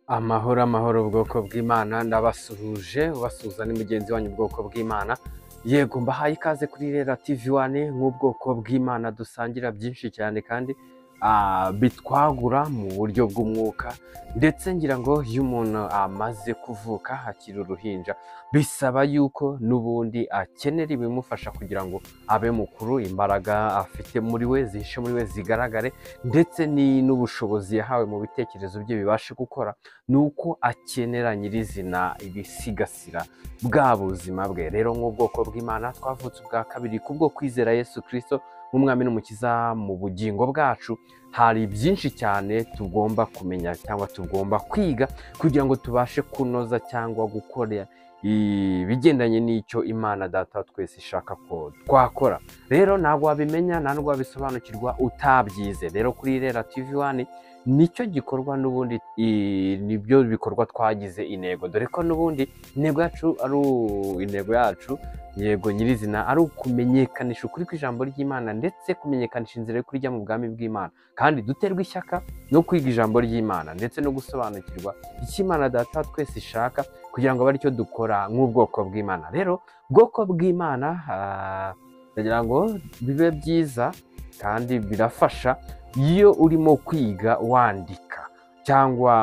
Amahoro amahoro ubwoko bw'Imana, ndabasuhuje, ubasuhuza ni mugenzi wanyu ubwoko bw'Imana. Yego, mbahaye ikaze kuri Rera TV One nk'ubwoko bw'Imana dusangira byinshi cyane kandi bitwagura mu buryo bw'umwuka, ndetse ngira ngo iyo umuntu amaze kuvuka akiri uruhinja bisaba yuko n'ubundi akenera ibimufasha kugira ngo abe mukuru, imbaraga afite muri we zihishe muri we zigaragare, ndetse n'ubushobozi yahawe mu bitekerezo bye bibashe gukora, ni uko akenera nyirizina ibisigasira bwa buzima bwe. Rero nk'ubwoko bw'Imana twavutse ubwa kabiri kubwo kwizera Yesu Kristo nk'umwami n'umukiza mu bugingo bwacu, hari byinshi cyane tugomba kumenya cyangwa tugomba kwiga kugira ngo tubashe kunoza cyangwa gukora ibigendanye n'icyo Imana Data wa twese ishaka ko twakora. Rero ntabwo wabimenya, ntabwo wabisobanukirwa utabyize. Rero kuri Rera TV One nicyo gikorwa n'ubundi, nibyo bikorwa twagize intego, dore ko n'ubundi intego yacu ari intego yacu yego nyirizina ari ukumenyekanisha ukuri kw'ijambo ry'Imana, ndetse kumenyekanisha inzira yo kurijya mu bwami bw'Imana, kandi duterwa ishyaka no kwiga ijambo ry'Imana ndetse no gusobanukirwa icyo Imana Data wa twese ishaka kugira ngo abe aricyo dukora nk'ubwoko bw'Imana. Rero ubwoko bw'Imana, ndagira ngo bibe byiza kandi birafasha iyo urimo kwiga wandika cyangwa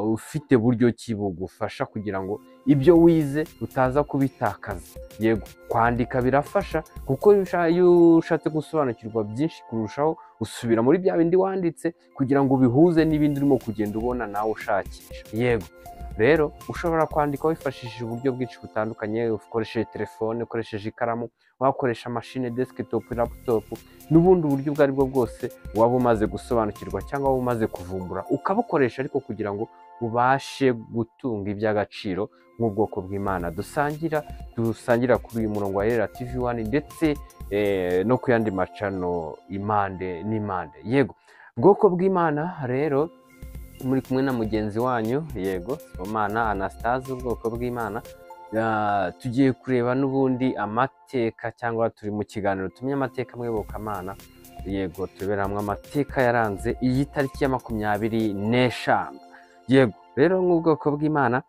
ufite buryo ki bugufasha kugira ngo ibyo wize utaza kubitakaza. Yego, kwandika birafasha kuko iyo ushatse gusobanukirwa byinshi kurushaho usubira muri bya bindi wanditse kugira ngo ubihuze n'ibindi urimo kugenda ubona nawe ushakisha. Yego, rero ushobora kwandika wifashishije uburyo bwinshi butandukanye, ukoresheje telefone, ukoresheje ikaramu, wakoresha mashine, desktop, laptop, n'ubundi buryo ubwo ari bwo bwose waba umaze gusobanukirwa cyangwa waba umaze kuvumbura ukabukoresha, ariko kugira ngo ubashe gutunga iby'agaciro nk'ubwoko bw'Imana dusangira kuri uyu murongo wa Rera TV One ndetse no ku yandi macano impande n'impande. Yego, bwoko bw'Imana rero muri kumwe na mugenzi wanyu, yego, Sibomana Anastase, ubwoko bw'Imana. Tugiye kureba n'ubundi amateka, cyangwa turi mu kiganiro tumye amateka mwibukamana. Yego, turebera hamwe amateka yaranze iyi tariki ya 25. Yego, rero nk'ubwoko bw'Imana,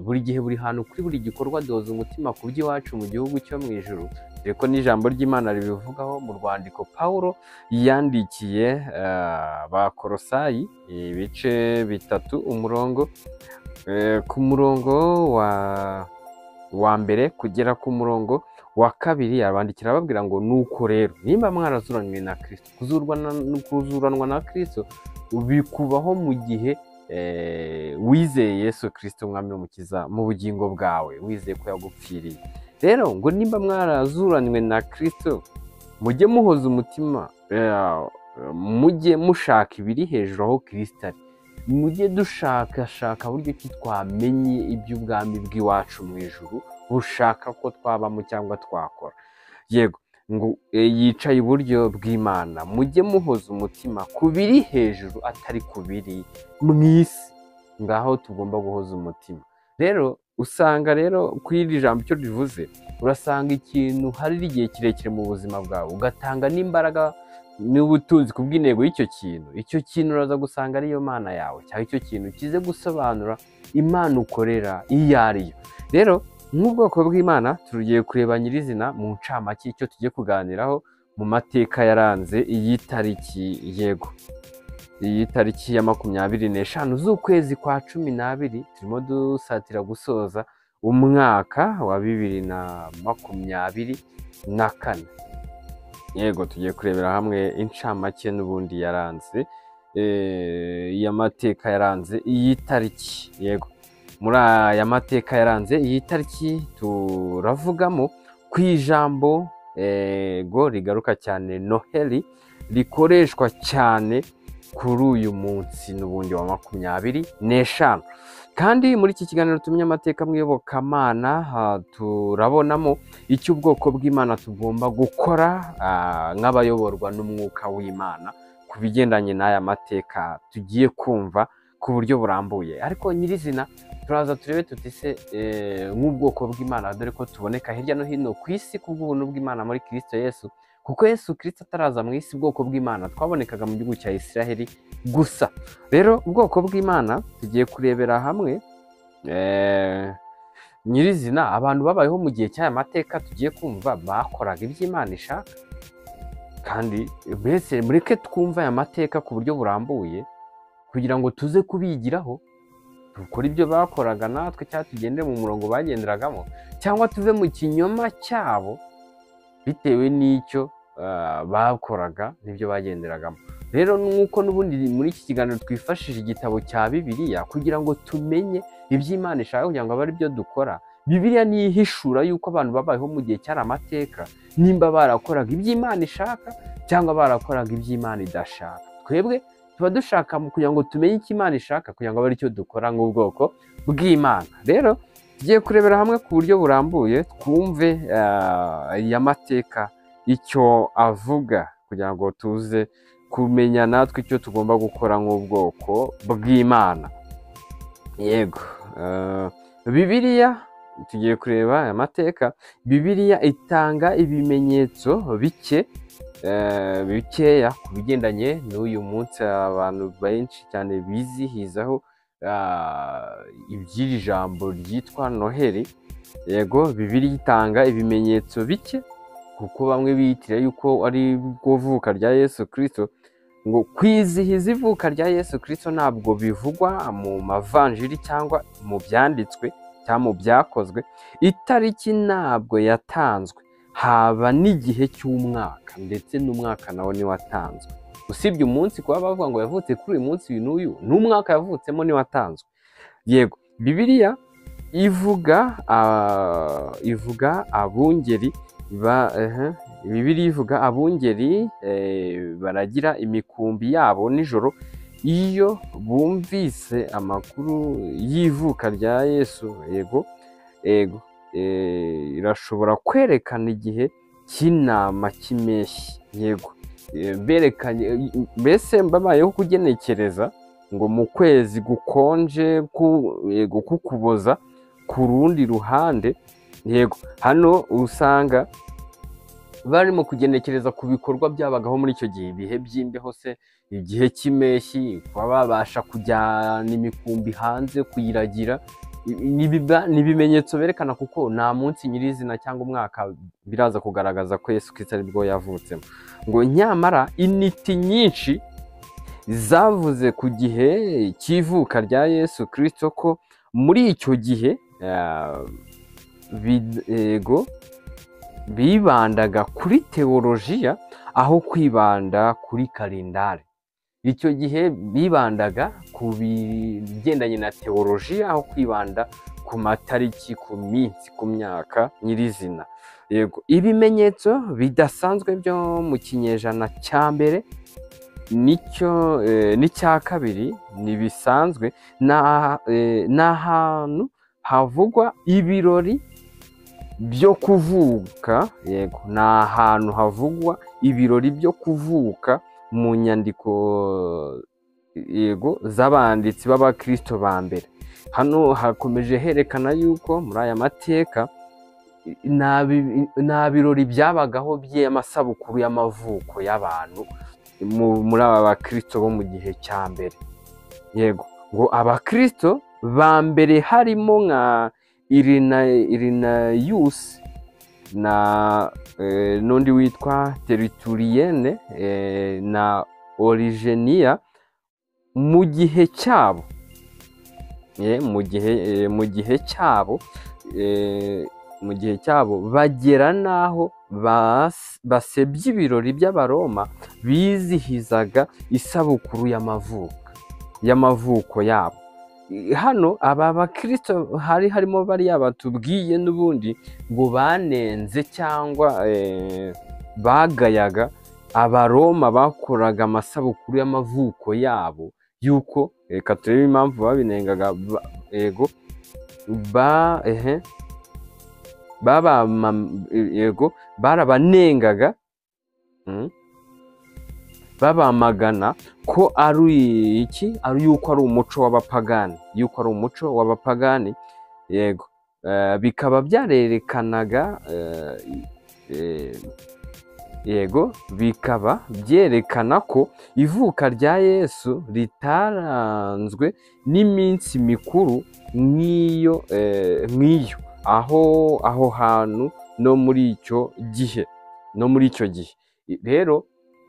buri gihe buri hantu kuri buri gikorwa duhoza umutima ku by'iwacu mu gihugu cyo mu ijuru, dore ko n'ijambo ry'Imana ribivugaho mu rwandiko Pawulo yandikiye Abakorosayi ibice 3 umurongo ku murongo wa mbere kugera ku murongo wa 2, abandikira ababwira ngo nuko rero nimba mwarazuranywe na Kristo, kuzuranwa na Kristo bikubaho mu gihe wizeye Yesu Kristo umwami n'umukiza mu bugingo bwawe, wizeye ko yagupfiriye. Rero ngo nimba mwarazuranywe na Kristo mujye muhoza umutima, mujye mushaka ibiri hejuru aho Kristo ari, mujye dushakashaka buryo ki twamenye iby'ubwami bw'iwacu mu ijuru bushaka ko twabamo cyangwa twakora. Yego, ngo yicaye iburyo bw'Imana, mujye muhoza umutima ku biri hejuru atari ku biri mu isi. Ngaho tugomba guhoza umutima. Rero usanga rero kuri iri jambo icyo rivuze, urasanga ikintu hari igihe kirekire mu buzima bwawe ugatanga n'imbaraga n'ubutunzi ku bw'intego y'icyo kintu, icyo kintu uraza gusanga ariyo Mana yawe, cyangwa icyo kintu kize gusobanura Imana ukorera iyo ariyo. Rero nk'ubwoko bw'Imana tugiye kureba nyirizina mu ncamake icyo tugiye kuganiraho mu mateka yaranze iyi tariki. Yego, iyi tariki ya 25 z'ukwezi kwa 12, turimo dusatira gusoza umwaka wa 2024. Yego, tugiye kurebera hamwe incamake n'ubundi yaranze y'amateka yaranze iyi tariki. Yego, muri aya mateka yaranze iyi tariki turavugamo ku ijambo go rigaruka cyane Noheli, rikoreshwa cyane kuri uyu munsi n'ubundi wa 25. Kandi muri iki kiganiro tumye amateka mwiyobokamana, turabonamo icyo ubwoko bw'Imana tugomba gukora nk'abayoborwa n'umwuka w'Imana ku bigendanye n'aya mateka tugiye kumva ku buryo burambuye. Ariko nyirizina turaza turebe tuti se nk'ubwoko bw'Imana, dore ko tuboneka hirya no hino ku isi kubw'ubuntu bw'Imana muri Kristo Yesu, Kuko Yesu Kristo ataraza mu isi, ubwoko bw'Imana twabonekaga mu gihugu cya Isiraheli gusa. Rero ubwoko bw'Imana tugiye kurebera hamwe nyirizina abantu babayeho mu gihe cy'aya mateka tugiye kumva bakoraga iby'Imana ishaka. Kandi mbese mureke twumve aya mateka ku buryo burambuye kugira ngo tuze kubigiraho, dukore ibyo bakoraga natwe, cyangwa tugende mu murongo bagenderagamo, cyangwa tuve mu kinyoma cyabo bitewe n'icyo bakoraga n'ibyo bagenderagamo. Rero nk'uko n'ubundi muri iki kiganiro twifashishije igitabo cya Bibiliya kugira ngo tumenye iby'Imana ishaka, kugira ngo abe ari byo dukora. Bibiliya niyo ihishura yuko abantu babayeho mu gihe cyari amateka, nimba barakoraga iby'Imana ishaka cyangwa barakoraga iby'Imana idashaka. Twebwe tuba dushaka kugira ngo tumenye icyo Imana ishaka, kugira ngo abe aricyo dukora nk'ubwoko bw'Imana. Rero tugiye kurebera hamwe ku buryo burambuye, twumve aya mateka icyo avuga, kugira ngo tuze kumenya natwe icyo tugomba gukora nk'ubwoko bw'Imana. Yego, Bibiliya tugiye kureba aya mateka. Bibiliya itanga ibimenyetso bike bikeya ku bigendanye n'uyu munsi abantu benshi cyane bizihizaho iby'iri jambo ryitwa Noheli. Yego, Bibiliya itanga ibimenyetso bike kuko bamwe biyitira yuko ari bwo vuka rya Yesu Kristo. Ngo kwizihiza ivuka rya Yesu Kristo ntabwo bivugwa mu mavanjiri cyangwa mu byanditswe cyangwa mu byakozwe. Itariki ntabwo yatanzwe, haba n'igihe cy'umwaka, ndetse n'umwaka nawo ntiwatanzwe. Usibye umunsi kuba bavuga ngo yavutse kuri uyu munsi uyu n'uyu, n'umwaka yavutsemo ntiwatanzwe. Yego, Bibiliya ivuga abungeri Bibiliya ivuga abungeri baragira imikumbi yabo nijoro iyo bumvise amakuru y'ivuka rya Yesu. Yego, yego, irashobora kwerekana igihe cy'inama cy'impeshyi. Yego, berekanye mbese babayeho kugenekereza ngo mu kwezi gukonje yego kukuboza ku rundi ruhande. Yego, hano usanga barimo kugenekereza ku bikorwa byabagaho muri icyo gihe, ibihe by'imbeho se, igihe cy'impeshyi, kuba babasha kujyana imikumbi hanze kuyiragira. Ni ibimenyetso berekana, kuko nta munsi nyirizina cyangwa umwaka biraza kugaragaza ko Yesu Kristo aribwo yavutsemo. Ngo nyamara intiti nyinshi zavuze ku gihe cy'ivuka rya Yesu Kristo ko muri icyo gihe yego bibandaga kuri teolojiya aho kwibanda kuri kalendari. Icyo gihe bibandaga ku bigendanye na teolojiya aho kwibanda ku matariki, ku minsi, ku myaka nyirizina. Yego, ibimenyetso bidasanzwe byo mu kinyejana cya mbere nicyo n'icya kabiri ntibisanzwe, ni ahantu havugwa ibirori byo kuvuka. Yego, ni ahantu havugwa ibirori byo kuvuka mu nyandiko, yego, z'abanditsi b'abakristo ba mbere. Hano hakomeje herekana yuko muri aya mateka nta birori byabagaho by'amasabukuru y'amavuko y'abantu muri aba bakristo bo mu gihe cya mbere. Yego, ngo abakristo ba mbere harimo nka Irenayusi na n'undi witwa Tertullian na Origenia mu gihe cyabo, mu gihe cyabo bagera n'aho basebya ibirori by'Abaroma bizihizaga isabukuru y'amavuko yabo. Hano aba bakristo hari harimo bariya batubwiye n'ubundi ngo banenze cyangwa bagayaga Abaroma bakoraga amasabukuru y'amavuko yabo, yuko reka turebe impamvu babinengaga. Yego, yego barabanengaga, babamagana ko ari iki, ari yuko ari umuco w'abapagani, yuko ari umuco w'abapagani. Yego, bikaba byarerekanaga Yego, bikaba byerekana ko ivuka rya Yesu ritaranzwe n'iminsi mikuru nk'iyo, aho hantu no muri icyo gihe. Rero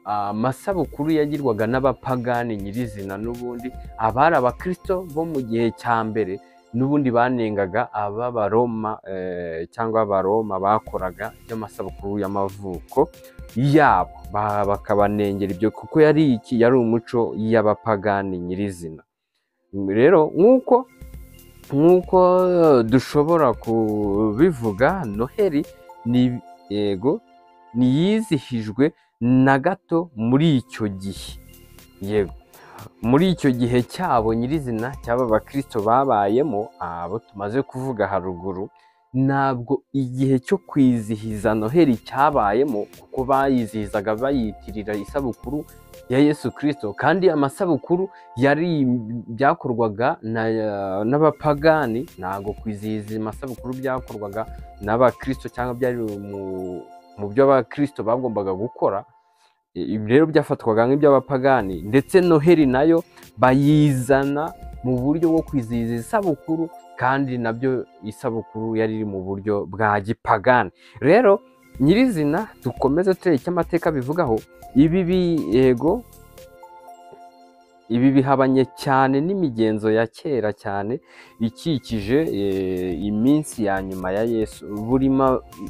amasabukuru yagirwaga n'abapagani nyirizina, n'ubundi abari abakristo bo mu gihe cya mbere n'ubundi banengaga ab'Abaroma, cyangwa Abaroma bakoraga iby'amasabukuru y'amavuko yabo, bakabanengera ibyo kuko yari umuco y'abapagani nyirizina. Rero nk'uko dushobora kubivuga, Noheli ni yego ntiyizihijwe na gato muri icyo gihe. Yego, muri icyo gihe cyabo nyirizina cy'aba bakristo babayemo, abo tumaze kuvuga haruguru, ntabwo igihe cyo kwizihiza Noheli cyabayemo, kuko bayizihizaga bayitirira isabukuru ya Yesu Kristo, kandi amasabukuru yari byakorwaga n'abapagani. Ntabwo kwizihiza amasabukuru byakorwaga n'abakristo cyangwa byari mu byo abakristo bagombaga gukora. Ibi rero byafatwaga nk'iby'abapagani, ndetse Noheli nayo bayizana mu buryo bwo kwizihiza isabukuru, kandi nabyo isabukuru yari iri mu buryo bwa gipagani. Rero nyirizina dukomeze turebe icyo amateka bivugaho. Ibi bihabanye cyane n'imigenzo ya kera cyane ikikije iminsi ya nyuma ya Yesu.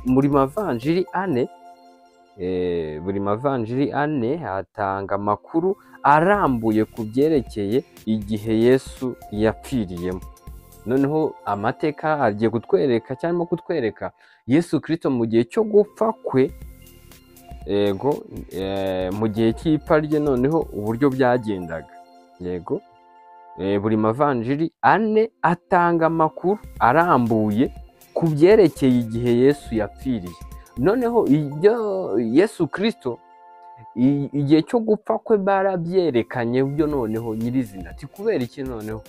Buri mavanjiri ane atanga amakuru arambuye ku byerekeye igihe Yesu yapfiriyemo. Noneho amateka agiye kutwereka cyangwa kutwereka Yesu Kristo mu gihe cyo gupfa kwe, yego, mu gihe cy'ipfa rye, noneho uburyo byagendaga. Yego, buri mavanjiri ane atanga amakuru arambuye ku byerekeye igihe Yesu yapfiriye. Noneho ibyo Yesu Kristo igihe cyo gupfa kwe barabyerekanye byo noneho nyirizina. Ati kubera iki? Noneho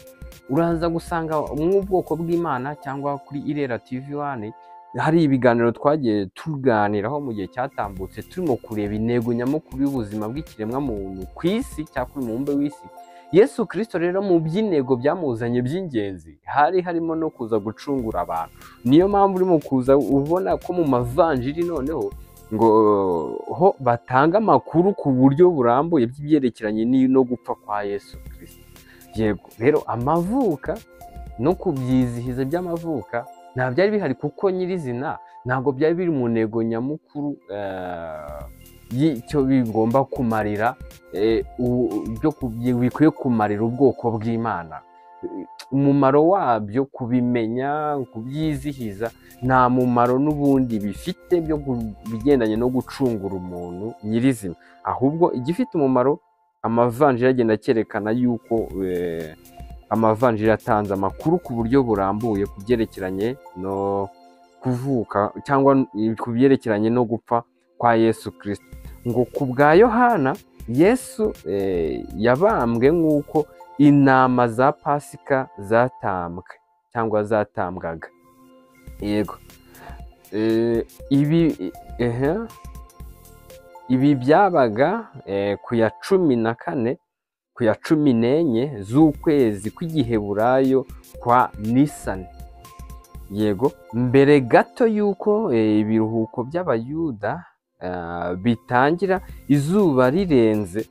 uraza gusanga mw'ubwoko bw'Imana cyangwa kuri Irera TV 1 hari ibiganiro twagiye tuganiraho mu gihe cyatambutse, turimo kureba intego nyamukuru y'ubuzima bw'ikiremwa muntu ku isi cyangwa kuri mubumbe w'isi. Yesu Kristo rero mu by'intego byamuzanye by'ingenzi hari harimo no kuza gucungura abantu. Niyo mpamvu urimo kuza ubona ko mu mavanjiri noneho ngo ho batanga amakuru ku buryo burambuye by'ibyerekeranye no gupfa kwa Yesu Kristo. Yego, rero amavuka no kubyizihiza by'amavuka nta byari bihari, kuko nyirizina ntabwo byari biri mu ntego nyamukuru y'icyo bigomba kumarira, ibyo bikwiye kumarira ubwoko bw'Imana. Umumaro wabyo kubimenya, kubyizihiza, nta mumaro n'ubundi bifite byo bigendanye no gucungura umuntu nyirizina. Ahubwo igifite umumaro, amavanjiri agenda cyerekana yuko amavanjiri atanze amakuru ku buryo burambuye ku byerekeranye no kuvuka cyangwa ku byerekeranye no gupfa kwa Yesu Kristo. Ngo ku bwa Yohana, Yesu yabambwe nk'uko intama za Pasika zatambwe cyangwa zatambwaga. Yego, ibi byabaga ku ya 14 ku ya 14 z'ukwezi kw'Igiheburayo kwa Nisani. Yego, mbere gato y'uko ibiruhuko by'Abayuda bitangira, izuba rirenze,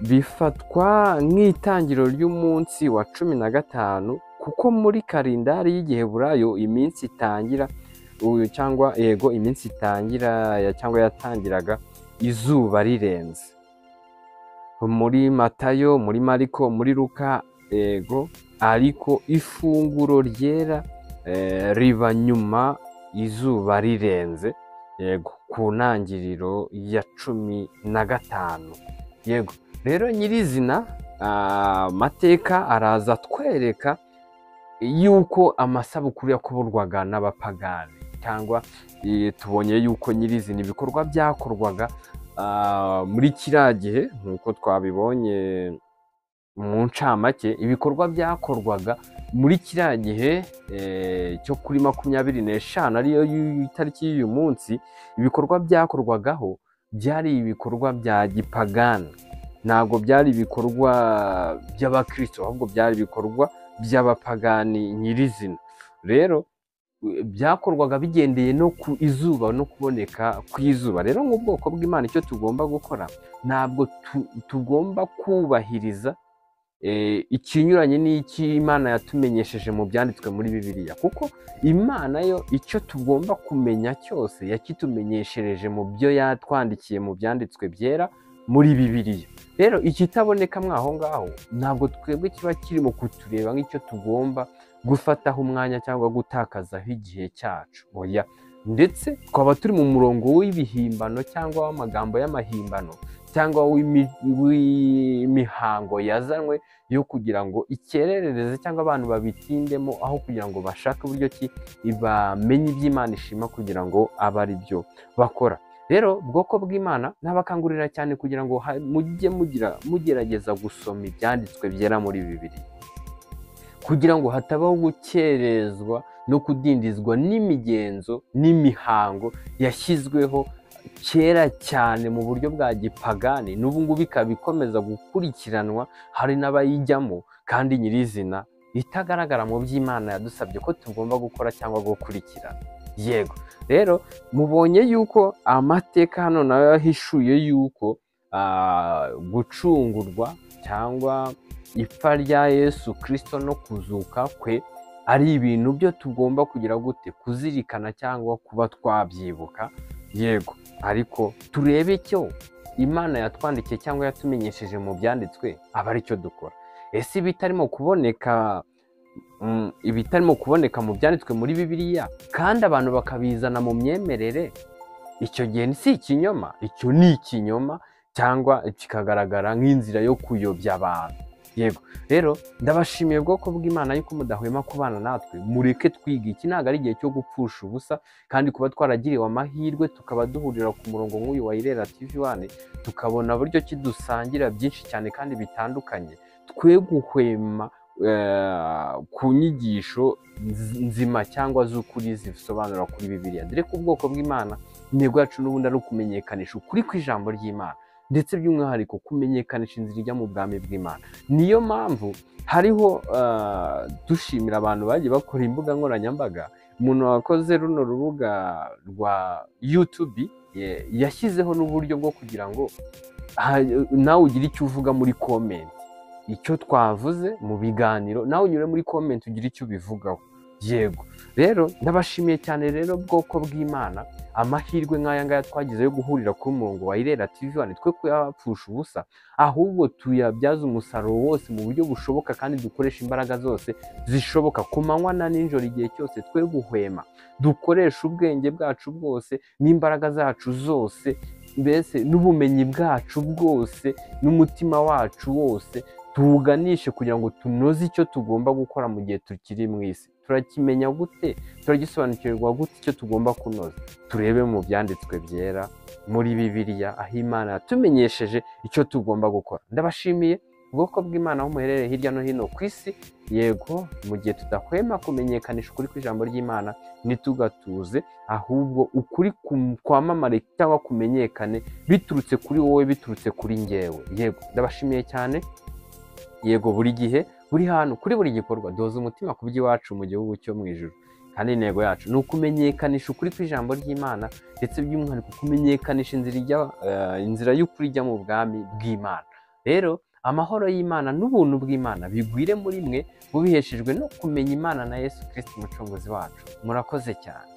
bifatwa nk'itangiriro ry'umunsi wa 15, kuko muri kalendari y'Igiheburayo iminsi itangira cyangwa yego iminsi itangira cyangwa yatangiraga izuba rirenze. Muri Matayo, muri Mariko, muri Luka, yego, ariko ifunguro ryera riba nyuma izuba rirenze, yego, ku ntangiriro ya 15. Yego, rero nyirizina amateka araza atwereka yuko amasabukuru yakorwaga n'abapagani, cyangwa tubonye yuko nyirizina ibikorwa byakorwaga muri kiriya gihe, nk'uko twabibonye mu ncamake, ibikorwa byakorwaga muri kiriya gihe cyo kuri 25 ariyo itariki y'uyu munsi, ibikorwa byakorwagaho byari ibikorwa bya gipagani, ntabwo byari ibikorwa by'abakristo, ahubwo byari ibikorwa by'abapagani nyirizina. Rero byakorwaga bigendeye no ku izuba no kuboneka kw'izuba. Rero nk'ubwoko bw'Imana icyo tugomba gukora, ntabwo tugomba kubahiriza ikinyuranye n'iki Imana yatumenyesheje mu byanditswe muri Bibiliya, kuko Imana yo icyo tugomba kumenya cyose yakitumenyeshereje mu byo yatwandikiye mu byanditswe byera muri Bibiliya. Rero ikitaboneka mwaho ngaho ntabwo twebwe kiba kirimo kutureba nk'icyo tugomba gufataho umwanya cyangwa gutakazaho igihe cyacu. Oya, ndetse twaba turi mu murongo w'ibihimbano cyangwa w'amagambo y'amahimbano cyangwa w'imihango yazanwe yo kugira ngo ikerereze cyangwa abantu babitindemo, aho kugira ngo bashake uburyo ki bamenye iby'Imana ishima kugira ngo abe ari byo bakora. Rero bwoko bw'Imana nabakangurira cyane kugira ngo mujye mugerageza gusoma ibyanditswe byera muri Bibiliya, kugira ngo hatabaho gukerezwa no kudindizwa n'imigenzo n'imihango yashyizweho kera cyane mu buryo bwa gipagani, n'ubu ngubu ikaba ikomeza gukurikiranwa, hari n'abayijyamo kandi nyirizina itagaragara mu by'Imana yadusabye ko tugomba gukora cyangwa gukurikirana. Yego, rero mubonye yuko amateka hano nayo yahishuye yuko gucungurwa cyangwa ipfa rya Yesu Kristo no kuzuka kwe ari ibintu byo tugomba kugira gute kuzirikana cyangwa kuba twabyibuka. Yego, ariko turebe icyo Imana yatwandikiye cyangwa yatumenyesheje mu byanditswe aba aricyo dukora. Ese ibitarimo kuboneka mu byanditswe muri Bibiliya kandi abantu bakabizana mu myemerere, icyo gihe si ikinyoma, icyo ni ikinyoma cyangwa kikagaragara nk'inzira yo kuyobya abantu. Yego, rero ndabashimiye ubwoko bw'Imana yuko mudahwema kubana natwe. Mureke twiga, iki ntabwo ari igihe cyo gupfusha ubusa, kandi kuba twaragiriwe amahirwe tukaba duhurira ku murongo nk'uyu wa Irera TV 1, tukabona buryo ki dusangira byinshi cyane kandi bitandukanye, twe guhwema ku nyigisho nzima cyangwa z'ukuri zisobanura kuri Bibiliya. Dore ko ubwoko bw'Imana intego yacu n'ubundi ari ukumenyekanisha ukuri kw'ijambo ry'Imana, ndetse by'umwihariko kumenyekanisha inzira ijya mu bwami bw'Imana. Niyo mpamvu hariho dushimira abantu bagiye bakora imbuga nkoranyambaga. Umuntu wakoze runo rubuga rwa YouTube yashyizeho n'uburyo bwo kugira ngo nawe ugire icyo uvuga muri comment, icyo twavuze mu biganiro nawe unyure muri comment ugire icyo ubivugaho. Yego, rero ndabashimiye cyane rero bwoko bw'Imana, amahirwe nk'aya ngaya twagize yo guhurira ku murongo wa Irera TV 1, twe kuyapfusha ubusa, ahubwo tuyabyaza umusaruro wose mu buryo bushoboka, kandi dukoresha imbaraga zose zishoboka ku manywa na nijoro, igihe cyose twe guhwema, dukoresha ubwenge bwacu bwose n'imbaraga zacu zose, mbese n'ubumenyi bwacu bwose n'umutima wacu wose tuwuganishe kugira ngo tunoze icyo tugomba gukora mu gihe tukiri mu isi. Turakimenya gute? Turagisobanukirwa gute icyo tugomba kunoza? Turebe mu byanditswe byera muri Bibiliya, aho Imana yatumenyesheje icyo tugomba gukora. Ndabashimiye ubwoko bw'Imana aho muherereye hirya no hino ku isi. Yego, mu gihe tudahwema kumenyekanisha ukuri kw'ijambo ry'Imana, ntitugatuze, ahubwo ukuri kwamamare cyangwa kumenyekane biturutse kuri wowe, biturutse kuri njyewe. Yego, ndabashimiye cyane. Yego, buri gihe, buri hantu, kuri buri gikorwa, doza umutima ku by'iwacu mu gihugu cyo mu ijuru. Kandi intego yacu ni ukumenyekanisha ukuri kw'ijambo ry'Imana, ndetse by'umwihariko kumenyekanisha inzira y'ukuri ijya mu bwami bw'Imana. Rero amahoro y'Imana n'ubuntu bw'Imana bigwire muri mwe, mubiheshejwe no kumenya Imana na Yesu Kristo umucunguzi wacu. Murakoze cyane.